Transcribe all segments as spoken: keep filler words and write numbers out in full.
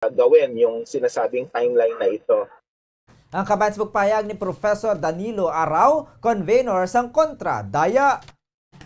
gawin yung sinasabing timeline na ito. Ang kabahin sa pagpahayag ni Professor Danilo Arao, convenor sang Kontra Daya.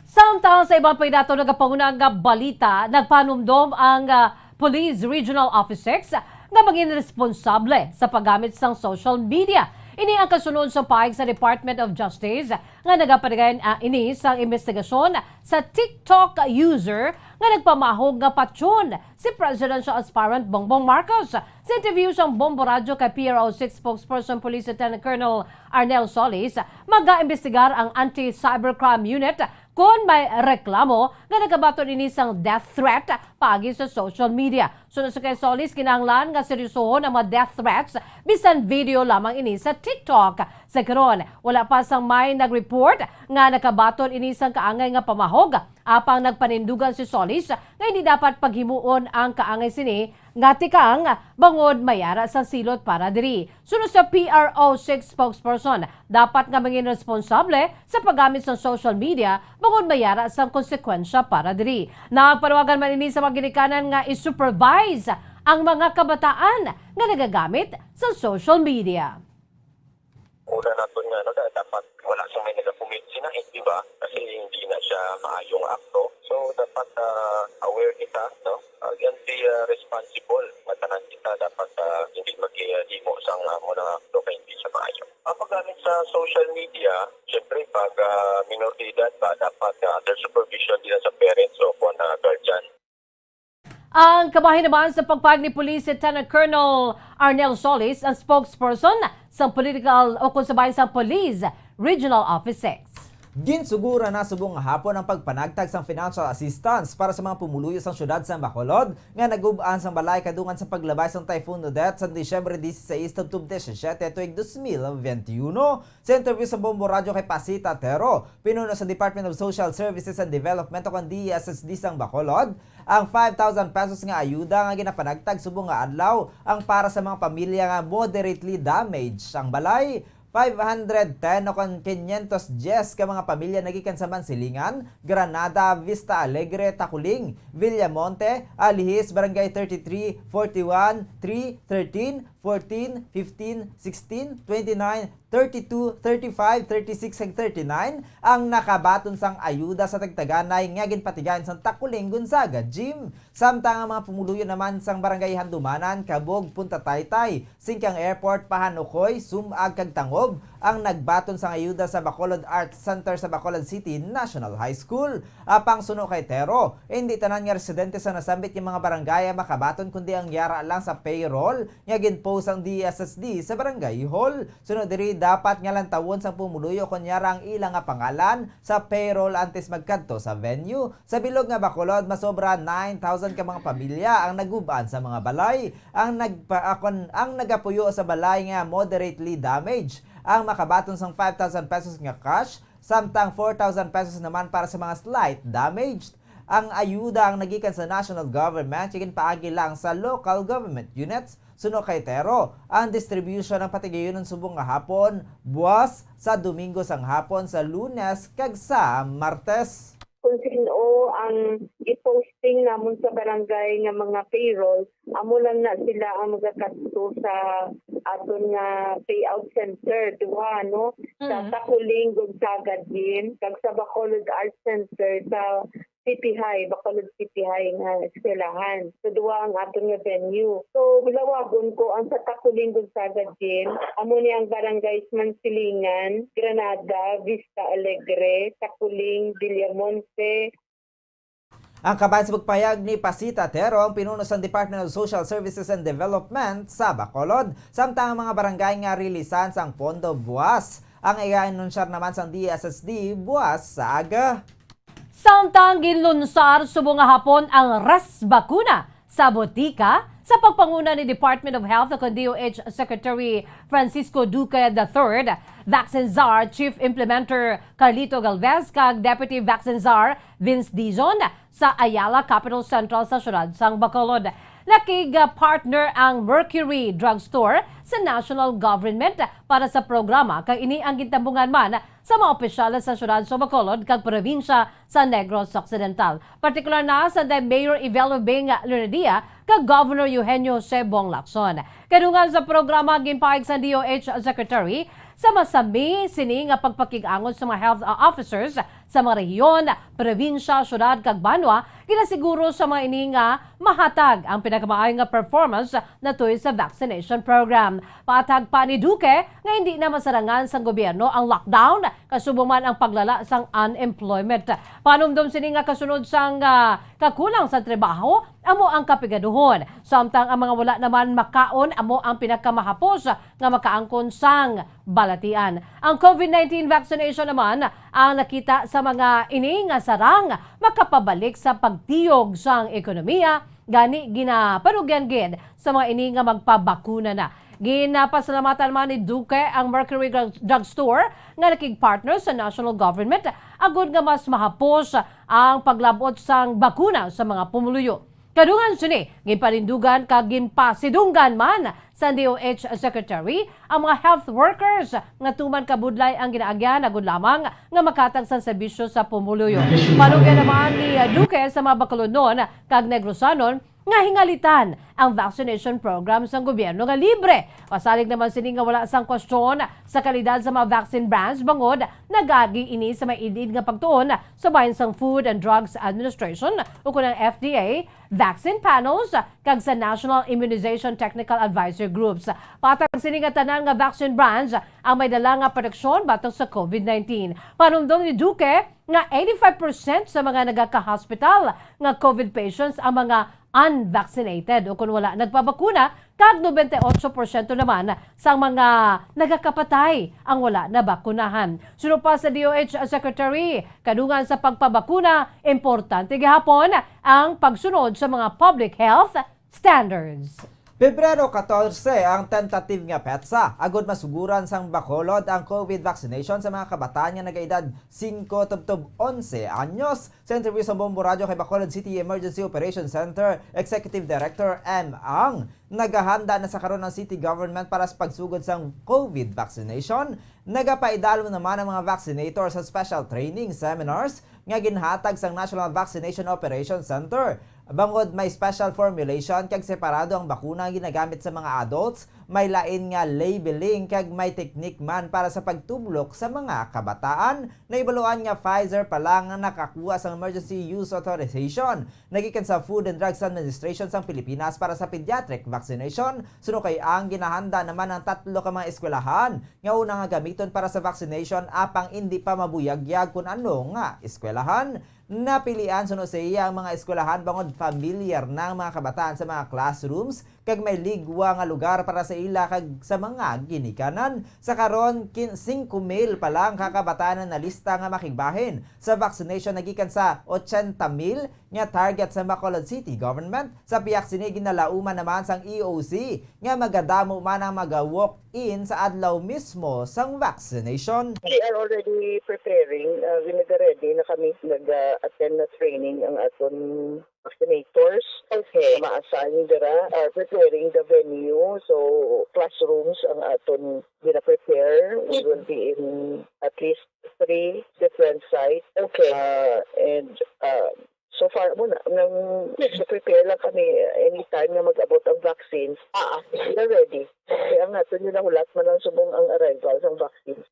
Samtang sa iban pa dato nagapanguna nga balita, nagpanumdom ang ah, Police Regional Office six nga mangin responsable sa paggamit sang social media. Ini ang kasunod sa pahayag sa Department of Justice nga nagapanagay ah, ini sang investigasyon sa TikTok user nga nagpamahog nga patyon si presidential aspirant Bongbong Marcos. Sa interview sang Bombo Radyo kay P R O six spokesperson Police Lieutenant Colonel Arnel Solis, magaimbestigar ang Anti-Cybercrime Unit kon may reklamo nga nagabaton ini sang death threat paagi sa social media. Suno sa kay Solis, kinahanglan nga seryosohon ang mga death threats bisan video lamang ini sa TikTok. Sa karon, wala pa sang may nag-report nga nakabaton ini sang kaangay nga pamahog. Apang nagpanindugan si Solis nga hindi dapat paghimuon ang kaangay sini nga tikang bangod mayara sang silot para diri. Suno sa P R O six spokesperson, dapat nga mangin responsable sa paggamit sang social media bangod mayara sang konsekwensya para diri. Nagpanawagan man ini sa mga ginikanan nga i-supervise ang mga kabataan nga nagagamit sa social media. Una naton nga ano, da- dapat wala sa may nagakomit sina, eh, di ba? Kasi hindi na siya maayong akto. So dapat ah, aware kita, no? Ah, and be ah, responsible nga tanan kita dapat ah, hindi maghimo sang amo nga akto kay hindi siya maayo. Ang paggamit sa social media, syempre pag ah, minor de edad ba, dapat ah, under supervision din sa parents o kung ah, guardian. Ang kabahin naman sa pagpahayag ni Police Lieutenant Colonel Arnel Solis, ang spokesperson sa political o kung sa bahin sa Police Regional Office six. Ginsugura na subong nga hapon ang pagpanagtag sang financial assistance para sa mga pumuluyo sang siyudad sang Bacolod nga nagub-an sang balay kadungan sa paglabay sang Typhoon Odette sa Disyembre dieciséis tubtob diecisiete tuig dos mil veintiuno. Sa interview sa Bombo Radyo kay Pasita Tero, pinuno sa Department of Social Services and Development o kon D E S S D sang Bacolod, ang five thousand pesos nga ayuda nga ginapanagtag subong nga adlaw ang para sa mga pamilya nga moderately damaged ang balay, five hundred ten o kon quinientos diyes ka mga pamilya nagikan sa Mansilingan, Granada, Vista Alegre, Taculing, Villamonte, Alihis, Barangay thirty-three, forty-one, three, thirteen, fourteen, fifteen, sixteen, twenty-nine, thirty-two, thirty-five, thirty-six, kag thirty-nine ang nakabaton sang ayuda sa tagtaganay nga ginpatigayon sang Taculing Gonzaga Gym. Samtang ang mga pumuluyo naman sang Barangay Handumanan, Cabog, Punta Taytay, Singkang Airport, Pahan, Ocoy, Sum-ag, kag Tangob ang nagbaton sang ayuda sa Bacolod Arts Center sa Bacolod City National High School. Apang suno kay Tero, hindi tanan nga residente sa nasambit nga mga barangay ang makabaton kundi ang yara lang sa payroll nga gin-post sang D E S S D sa barangay hall. Suno diri, dapat nga lantawon sang pumuluyo kon yara ang ila nga pangalan sa payroll antes magkadto sa venue. Sa bilog nga Bacolod, masobra nine thousand ka mga pamilya ang nagub-an sa mga balay. Ang nagpa-, akon, ang nagapuyo sa balay nga moderately damaged ang makabaton sang five thousand pesos nga cash, samtang four thousand pesos naman para sa mga slight damaged. Ang ayuda ang nagikan sa national government, nga ginpaagi lang sa local government units. Suno kay Tero, ang distribution ang patigayunon subong nga hapon, buwas, sa Domingo sang hapon, sa Lunes, kag sa Martes. Kung sin-o ang i-posting namon sa barangay nga mga payroll, amo lang na sila ang magakadto sa aton nga payout center, duha, no? Sa Taculing, Gonzaga Gym, kag sa Bacolod Arts Center sa City High, Bacolod City High nga eskwelahan. So, duha ang aton nga venue. So, lawagon ko ang sa Taculing, Gonzaga Gym. Amo ni ang barangays Mansilingan, Granada, Vista Alegre, Taculing, Villamonte, Ang kabahin sa pagpahayag ni Pasita Tero, ang pinuno sang Department of Social Services and Development sa Bacolod, samtang ang mga barangay nga rilisan sang pondo buwas ang iga-anunsyar naman sang D S S D buwas sa aga. Samtang ginlunsar subong nga hapon ang Ras Bakuna sa botika sa pagpanguna ni Department of Health o kon D O H Secretary Francisco Duque the third, Vaccine Czar Chief Implementer Carlito Galvez kag Deputy Vaccine Czar Vince Dizon sa Ayala Capital Central sa siyudad sang Bacolod. Nakig-partner ang Mercury Drugstore sa national government para sa programa kag ini ang gintambungan man sa mga opisyales sa siyudad sa Bacolod kag probinsya sa Negros Occidental, partikular na sa Mayor Evelio Bing Loredia kag Governor Eugenio Jose Bong Lacson. Kadungan sa programa, ginpahayag sang D O H Secretary sa masami sini nga pagpakig-angot sa mga health, uh, officers sa mga rehiyon, probinsya, siyudad kag banwa, ginasiguro sa mga ini nga mahatag ang pinakamaayo nga performance natuy sa vaccination program. Paathag pa ni Duque nga hindi na masarangan sang gobyerno ang lockdown, kasubong man ang paglala sang unemployment. Panumdom sini nga kasunod sang, ah, kakulang sa trabaho amo ang kapigaduhon, samtang ang mga wala naman makaon amo ang pinakamahapos nga makaangkon sang balatian. Ang COVID nineteen vaccination naman ang nakita sa mga ini nga sarang makapabalik sa pagtiyog sang ekonomiya, gani ginapanugyan gid sa mga ini nga magpabakuna na. Ginapasalamatan man ni Duque ang Mercury Drug, Drugstore nga nakig-partner sa national government agud nga mas mahapos ang paglab-ot sang bakuna sa mga pumuluyo. Kadungan sini, ginpanindugan kag ginpasidunggan man sa D O H Secretary ang mga health workers nga tuman ka budlay ang ginaagyan agud lamang nga makatag sang serbisyo sa pumuluyo. Panugyan naman ni Duque sa mga Bacolodnon kag Negrosanon nga hingalitan ang vaccination program sang gobyerno nga libre. Pasalig naman sini nga wala sang kwestiyon sa kalidad sa mga vaccine brands bangod nagagi ini sa may id-id nga pagtuon sa bahin sang Food and Drugs Administration ukon ang F D A, vaccine panels, kag sa National Immunization Technical Advisory Groups. Patag sini nga tanan nga vaccine brands ang may dala nga proteksyon batok sa COVID nineteen. Panumdom ni Duque nga eighty-five percent sa mga nagaka-hospital nga COVID patients ang mga unvaccinated o kon wala nagpabakuna, kag nobenta y otso porsyento naman sang mga nagakapatay ang wala nabakunahan. Suno pa sa D O H Secretary, kadungan sa pagpabakuna, importante gihapon ang pagsunod sa mga public health standards. Pebrero katorse ang tentative nga petsa agud masuguran sang Bacolod ang COVID vaccination sa mga kabataan nga nagaedad singko tubtob onse anyos. Sa interview sa Bombo Radyo kay Bacolod City Emergency Operation Center Executive Director M. Ang, nagahanda na sa karon ang city government para sa pagsugod sang COVID vaccination. Nagapaidalom naman ang mga vaccinator sa special training seminars nga ginhatag sang National Vaccination Operation Center. Bangod may special formulation kag separado ang bakuna nga ginagamit sa mga adults, may lain nga labeling kag may teknik man para sa pagtublok sa mga kabataan. Nahibaluan nga Pfizer pa lang ang nakakuha sang emergency use authorization nagikan sa Food and Drugs Administration sang Pilipinas para sa pediatric vaccination. Suno kay Ang, ginahanda naman ang tatlo ka mga eskwelahan nga una nga gamiton para sa vaccination, apang indi pa mabuyagyag kun ano nga eskwelahan. Napilian suno sa iya ang mga eskwelahan bangod familiar na ang mga kabataan sa mga classrooms kag may ligwa nga lugar para sa ila kag sa mga ginikanan. Sa karon, kin-, singko mil pa lang ka kabataan ang nalista nga makigbahin sa vaccination nagikan sa ochenta mil nga target sa Bacolod City Government. Sa pihak sini, ginalauman naman sang E O C nga magadamo man ang maga-walk-in sa adlaw mismo sang vaccination. We are already preparing, uh, nag-ready na kami, nag-attend na training ang aton vaccinators. Okay. Ma-assign dira, are preparing the venue, so classrooms ang aton gina-prepare. We will be in at least three different sites. Okay. Uh, and uh, so far mo na, nang prepare lang kami, anytime na mag-abot ang vaccines, Ah, we are ready. Kaya nga, ito nyo nahulat man ang subong ang arrival ng vaccines.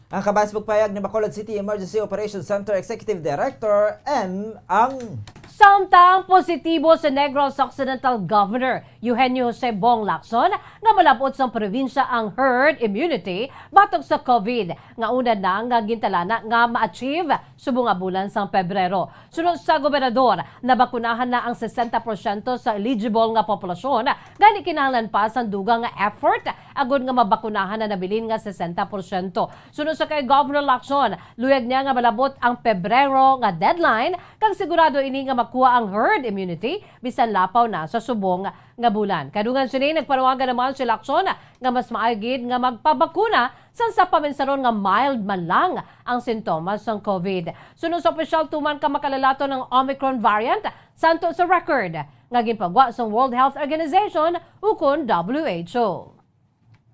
Ang kabahin sa pagpahayag ni Bacolod City Emergency Operations Center Executive Director M. Ang. Samtang positibo si Negros Occidental Governor Eugenio Jose Bong Lacson nga malab-ot sang probinsya ang herd immunity batok sa COVID nga una na nga gintalana nga ma-achieve subong nga bulan sang Pebrero. Suno sa gobernador, nabakunahan na ang sesenta porsyento sa eligible nga populasyon, gani kinahanglan pa sang dugang nga effort agud nga mabakunahan na nabilin nga sesenta porsyento. Suno sa kay Governor Lacson, luyag niya nga malab-ot ang Pebrero nga deadline kag sigurado ini nga makuha ang herd immunity bisan lapaw na sa subong nga bulan. Kadungan sini, nagpanawagan naman si Lacson nga mas maayo gid nga magpabakuna sang sa paminsaron nga mild man lang ang sintomas sang COVID. Suno sa opisyal, tuman ka makalalaton ang Omicron variant santo sa record nga ginpagwa sang World Health Organization ukon W H O.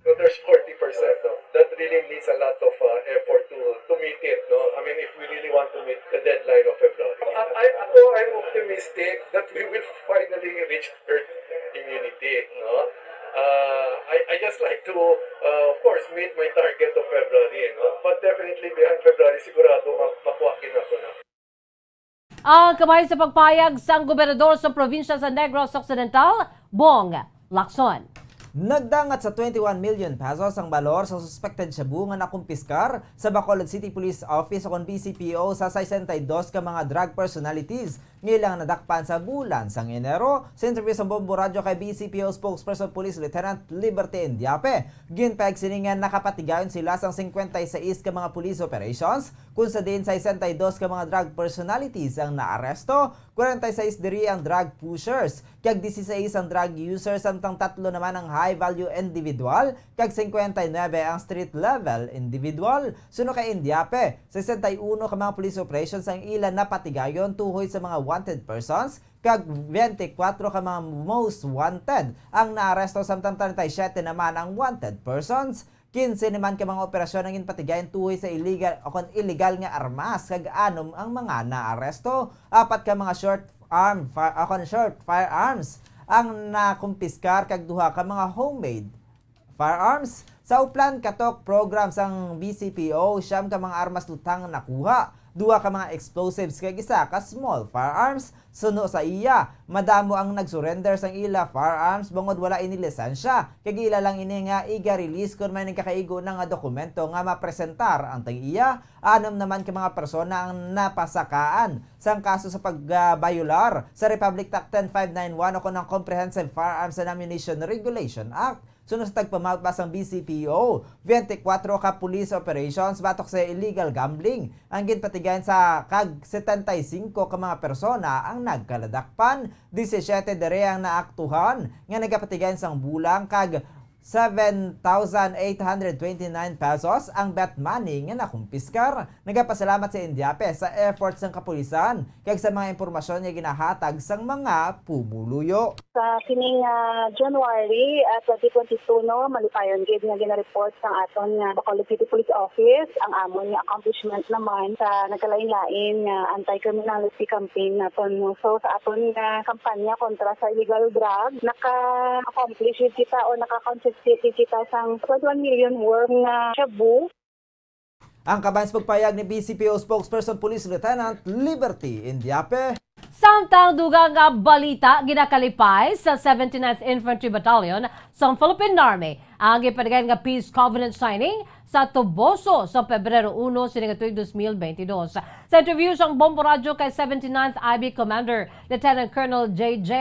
So there's forty percent, no? That really needs a lot of uh, effort to, to Meet it, no? I mean, if we really want to meet the deadline of February. I, I, ako, I'm optimistic that we will finally reach herd immunity, no? Uh, I, I just like to, uh, of course, meet my target of February, no? But definitely, behind February, sigurado ma- makuha gid ako na. Ang kabahin sa pagpayag sang gobernador sa probinsya sa Negros Occidental, Bong Lacson. Nagdangat sa twenty-one million pesos ang balor sa suspected shabu nga nakumpiskar sa Bacolod City Police Office o kon B C P O sa sesenta y dos ka mga drug personalities nga ilang nadakpan sa bulan sang Enero. Sa interview sa Bombo Radyo kay B C P O spokesperson Police Lieutenant Liberty Indiape, ginpayag sini nga nakapatigayon sila sang singkwenta y sais ka mga police operations, kung sa diin sesenta y dos ka mga drug personalities ang naaresto, kwarenta y sais diri ang drug pushers, kag disisais ang drug users, samtang tatlo naman ang high-value individual, kag singkwenta y nuebe ang street-level individual. Suno kay Indiape, sesenta y uno ka mga police operations ang ila napatigayon tuhoy sa mga wanted persons, kag twenty-four ka mga most wanted ang naaresto, samtang treinta y siete naman ang wanted persons. Kinse naman ka mga operasyon ang ginpatigayon tuhoy sa illegal o kon illegal nga armas, kag anom ang mga naaresto. Apat ka mga short arm, fire, o kon short firearms ang nakumpiskar, kag duha ka mga homemade firearms. Sa Uplan Katok Program sang B C P O, siyam ka mga armas lutang nakuha, duha ka mga explosives, kag isa ka small firearms. Suno sa iya, madamo ang nag-surrender sang ila firearms bangod wala ini lisensya, kag ila lang ini nga iga-release kon may nagkakaigo na nga dokumento nga mapresentar ang tag-iya. Anom naman ka mga persona ang napasakaan sang kaso sa pagbayolar sa Republic Act ten five nine one o kon ang Comprehensive Firearms and Ammunition Regulation Act. Suno sa tagpamautba sang B C P O, twenty-four ka police operations batok sa illegal gambling ang ginpatigayon sa, kag setenta y singko ka mga persona ang nagkaladakpan. Disisiete diri ang naaktuhan nga nagapatigayon sang bulang, kag seven thousand eight hundred twenty-nine pesos ang bet money nga nakumpiskar. Nagapasalamat si Indiape sa efforts sang kapulisan kag sa mga impormasyon nga ginahatag sang mga pumuluyo. Sa kining, ah, January, ah, twenty twenty-two, no, malipayon gid nga gina-report sang aton nga Bacolod City Police Office ang amon nga accomplishment naman sa nagkalain-lain nga anti-criminality campaign naton, no. So, sa aton nga kampanya kontra sa illegal drug, naka-accomplish gid kita o naka-confiscate gid kita sang twenty-one million worth nga shabu. Ang kabahin sa pagpayag ni B C P O spokesperson Police Lieutenant Liberty Indiape. Samtang dugang nga balita, ginakalipay sa seventy-ninth Infantry Battalion sang Philippine Army ang ginpatigayon nga peace covenant signing sa Toboso sa Pebrero uno sini nga tuig dos mil bentidós. Sa interview sang Bombo Radyo kay seventy-ninth I B Commander Lieutenant Colonel J J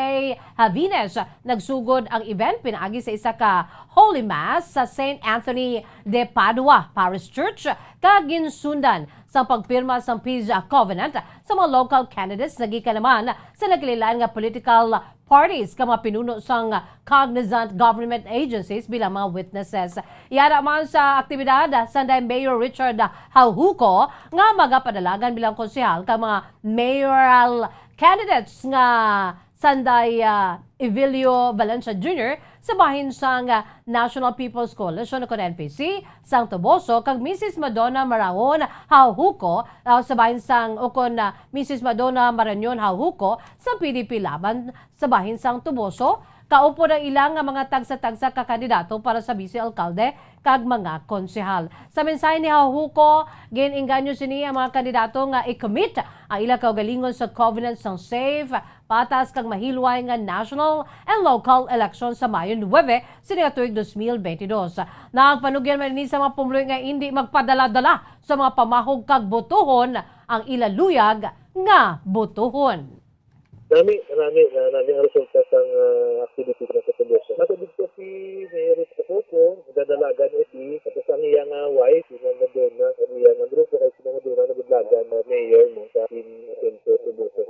Javines, nagsugod ang event pinaagi sa isa ka Holy Mass sa Saint Anthony de Padua Parish Church, kag ginsundan sang pagpirma sang peace covenant sa mga local candidates nga gikan naman sa nagkalain-lain nga political parties kag mga pinuno sang cognizant government agencies bilang mga witnesses. Yara man sa aktibidad, sanday Mayor Richard Jaujoco nga magapadalagan bilang konsehal kag mga mayoral candidates nga sanday, ah, Evelio Valencia Junior sa bahin sang, ah, National People's Coalition ukon N P C sang Toboso kag Misis Madonna Marañon Jaujoco, ah, sa bahin sang ukon, ah, Misis Madonna Marañon Jaujoco sa P D P Laban sa bahin sang Toboso, kaupod ang ila nga mga tagsa-tagsa ka kandidato para sa bise alkalde kag mga konsehal. Sa mensahe ni Jaujoco, gin-engganyo sini ang mga kandidato nga i-commit ang ila kaugalingon sa covenant sang safe, patas kag mahilway nga national and local election sa Mayo nuebe sini nga tuig dos mil bentidós. Nagpanugyan man ini sa mga pumuluyo nga indi magpadala-dala sa mga pamahog kag botohon ang ila luyag nga botohon. Nami, nami, na, nami ang resulta sang, ah, activities nga sa Toboso. Matubig ko si Mayor Jaujoco, nagdadalagan iti, tapos ang iya nga wife, si Ma'am Madonna, ang iya nga grupo, kay si Ma'am Madonna nagdadalagan na mayor mo sa ating Centro Toboso.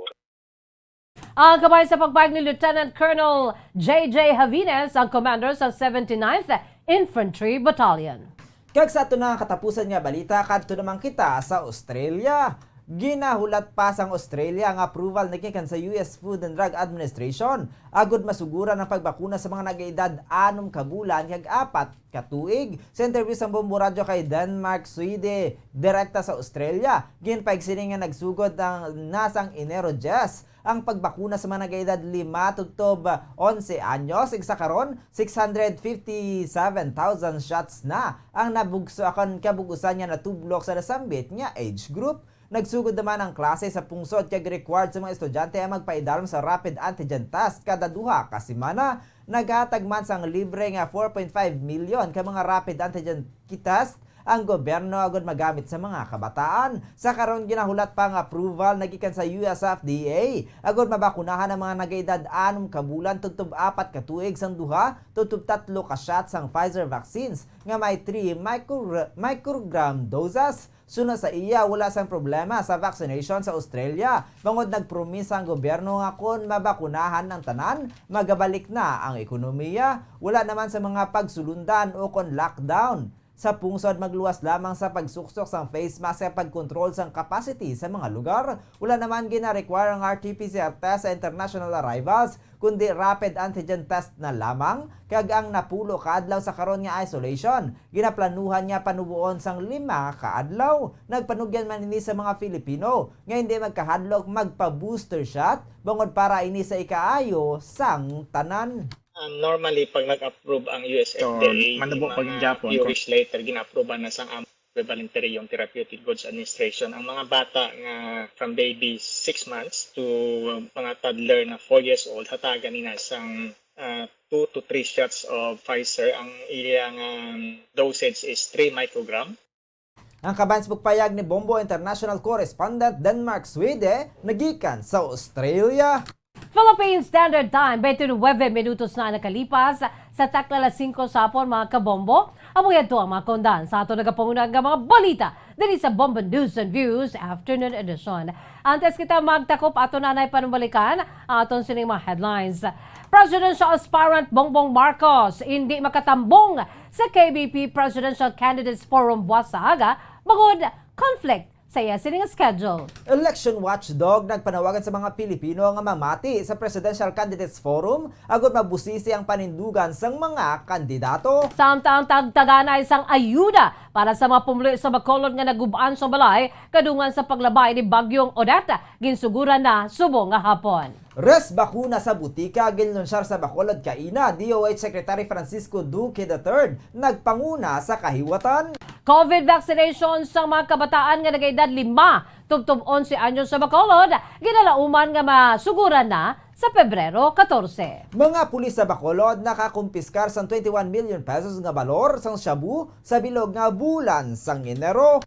Ang kabahin sa pagpayag ni Lieutenant Colonel J J Javines, ang commander sa seventy-ninth Infantry Battalion. Kag sa aton na katapusan nga balita, kadto naman kita sa Australia. Ginahulat pa sang Australia ang approval nagikan sa U S Food and Drug Administration agud masuguran ang pagbakuna sa mga nag-edad anom ka bulan kag apat ka tuig. Sa interview sang Bombo Radyo kay Denmark Swede, direkta sa Australia, ginpahayag sini nga nagsugod ang nasang Enero diyes ang pagbakuna sa mga nag-edad lima tubtob onse anyos. Ig sa karon, six hundred fifty-seven thousand shots na ang nabugso akon kabug-usan nga natublok sa nasambit nga age group. Nagsugod naman ang klase sa pungsod kag required sa mga estudyante ang magpaidalom sa rapid antigen test kada duha ka semana. Naghatag man sang libre nga four point five million ka mga rapid antigen ki-, test ang gobyerno agud magamit sa mga kabataan. Sa karon, ginahulat pa ang approval nagikan sa U S F D A agud mabakunahan ang mga nag-edad anom ka bulan tubtob apat ka tuig sang duha tubtob tatlo ka shots sang Pfizer vaccines nga may three micro-, microgram doses. Suno sa iya, wala sang problema sa vaccination sa Australia, bangod nagpromisa ang gobyerno nga kon mabakunahan ang tanan, magabalik na ang ekonomiya. Wala naman sa mga pagsulundan o kon lockdown. Sa pungsod, magluwas lamang sa pagsuksok sang face mask sa pagkontrol sang capacity sa mga lugar. Wala naman gina-require ang R T P C R test sa international arrivals, kundi rapid antigen test na lamang, kag ang napulo ka adlaw sa karon nga isolation ginaplanuhan nga panuboon sang lima ka adlaw. Nagpanugyan man ini sa mga Filipino nga hindi magkahadlok magpa-booster shot, bangod para ini sa ikaayo sang tanan. Um, normally, pag nag-approve ang U S F D A, So, manabo may pag mga Japon, few kung weeks later, gina-approve na sang Voluntary yung Therapeutic Goods Administration. Ang mga bata nga from baby six months to mga toddler na four years old, hatagan nila sang, ah, two to three shots of Pfizer. Ang iyang, um, dosage is three microgram. Ang kaban sa pagpayag ni Bombo international correspondent Denmark Swede nagikan sa Australia. Philippine Standard Time, twenty-nine minutos na nakalipas sa takna alas singko sa hapon, mga kabombo. Amo yadto ang mga kaundan sa aton nagapanguna nga mga balita diri sa Bombo News and Views Afternoon Edition. Antes kita magtakop, aton anay panumbalikan ang aton sining mga headlines. Presidential aspirant Bongbong Marcos hindi makatambong sa K B P Presidential Candidates Forum buwas sa aga bangod conflict sa iya sining schedule. Election watchdog nagpanawagan sa mga Pilipino nga mamati sa Presidential Candidates Forum agud mabusisi ang panindugan sang mga kandidato. Samtang tagtaganay sang ayuda para sa mga pumuluyo sa Bacolod nga nagub-an sa balay kadungan sa paglabay ni Bagyong Odette, ginsuguran na subong nga hapon. Res bakuna sa butika, ginlunsyar sa Bacolod kaina, D O H Secretary Francisco Duque the third nagpanguna sa kahiwatan. COVID vaccination sa mga kabataan nga nagaedad lima tubtob onse anyos sa Bacolod, ginalauman nga masuguran na sa Pebrero katorse. Mga pulis sa Bacolod nakakumpiskar sang twenty-one million pesos nga balor sang shabu sa bilog nga bulan sang Enero.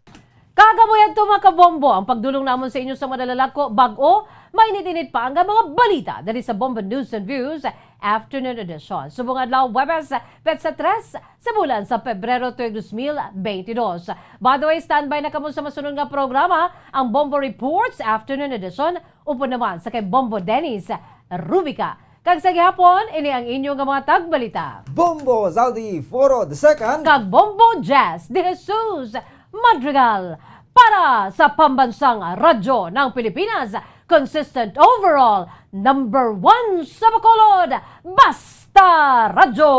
Kag amo yadto, mga kabombo, ang pagdulong namon sa inyo sa madalalako, bag-o, mainit-init pa nga mga balita diri sa Bombo News and Views Afternoon Edition. Subong adlaw, Huwebes, petsa tres sa bulan sa Pebrero tuig dos mil beintidos. By the way, standby na kamo sa masunod nga programa, ang Bombo Reports Afternoon Edition, upod naman sa kay Bombo Dennis Rubica. Kag sa gihapon, ini ang inyo nga mga tagbalita. Bombo Zaldi Foro the second. Kag Bombo Jazz de Jesus Madrigal. Para sa Pambansang Radyo ng Pilipinas, consistent overall, number one sa Bacolod, Basta Radyo,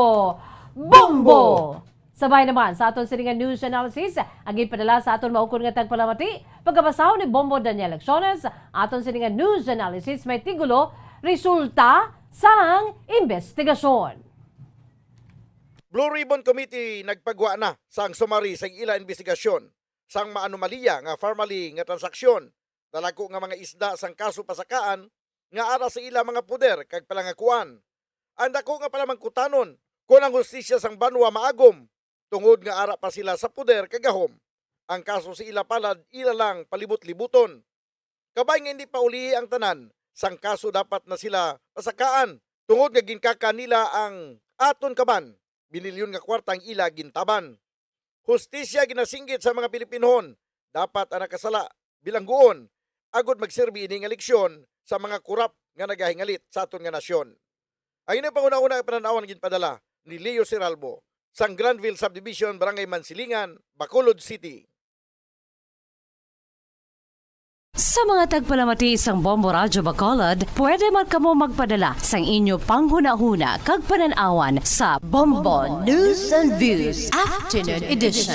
Bombo! Bombo! Sabay naman sa aton sini nga news analysis, ang ipadala sa aton maukon nga tagpalamati, pagkabasahon ni Bombo Daniel Lecciones, aton sini nga news analysis may tigulo, Resulta sang Investigasyon. Blue Ribbon Committee nagpagwa na sang summary sa ila investigasyon sang maanomalya nga Farmally nga transaksyon, dalagko nga mga isda sang kaso pasakaan nga ara sa ila mga poder kag palangakuan. Ang dako nga palamangkutanon kon ang hustisya sang banwa maagom, tungod nga ara pa sila sa poder kag gahom. Ang kaso sa ila palad ila lang palibot-libuton. Kabay nga hindi pa ulihi ang tanan, sang kaso dapat na sila pasakaan, tungod nga ginkaka nila ang aton kaban, binilyon nga kwarta ang ila gintaban. Hustisya ginasinggit sa mga Pilipinhon, dapat ang nakasala bilangguon, agud magsirbi ini nga leksyon sa mga kurap nga nagahingalit sa aton nga nasyon. Ang inyong panghunahuna nga panan-awan ginpadala ni Leo Siralbo, sang Granville Subdivision, Barangay Mansilingan, Bacolod City. Sa mga tagpalamati sang Bombo Radyo Bacolod, pwede man kamo magpadala sang inyo panghunahuna kag panan-awan sa Bombo News and Views Afternoon Edition.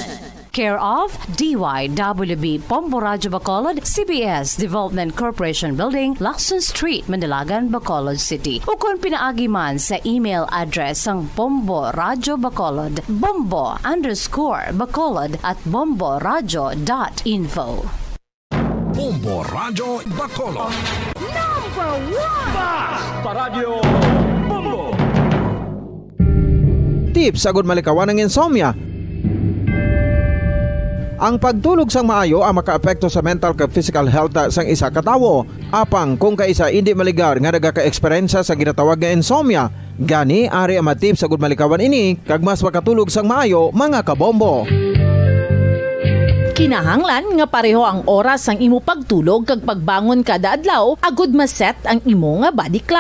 Care of D Y W B Bombo Radyo Bacolod, C B S Development Corporation Building, Lacson Street, Manalagan, Bacolod City. Ukon pinaagi man sa email address sang Bombo Radyo Bacolod, bombo underscore bacolod at bomboradyo dot info. Bombo Radyo Bacolod. Number one! Paradyo Bombo. Tips agud malikawan ang insomnia. Ang pagtulog sang maayo ang makaapekto sa mental kag physical health sang isa ka tawo. Apang kung kaisa indi maligar nga nagaka-eksperyensya sa ginatawag nga insomnia, gani ari ang mga tips agud malikawan ini kag mas makatulog sang maayo, mga kabombo. Kinahanglan nga pareho ang oras sang imo pagtulog kag pagbangon kada adlaw agud ma-set ang imo nga body clock.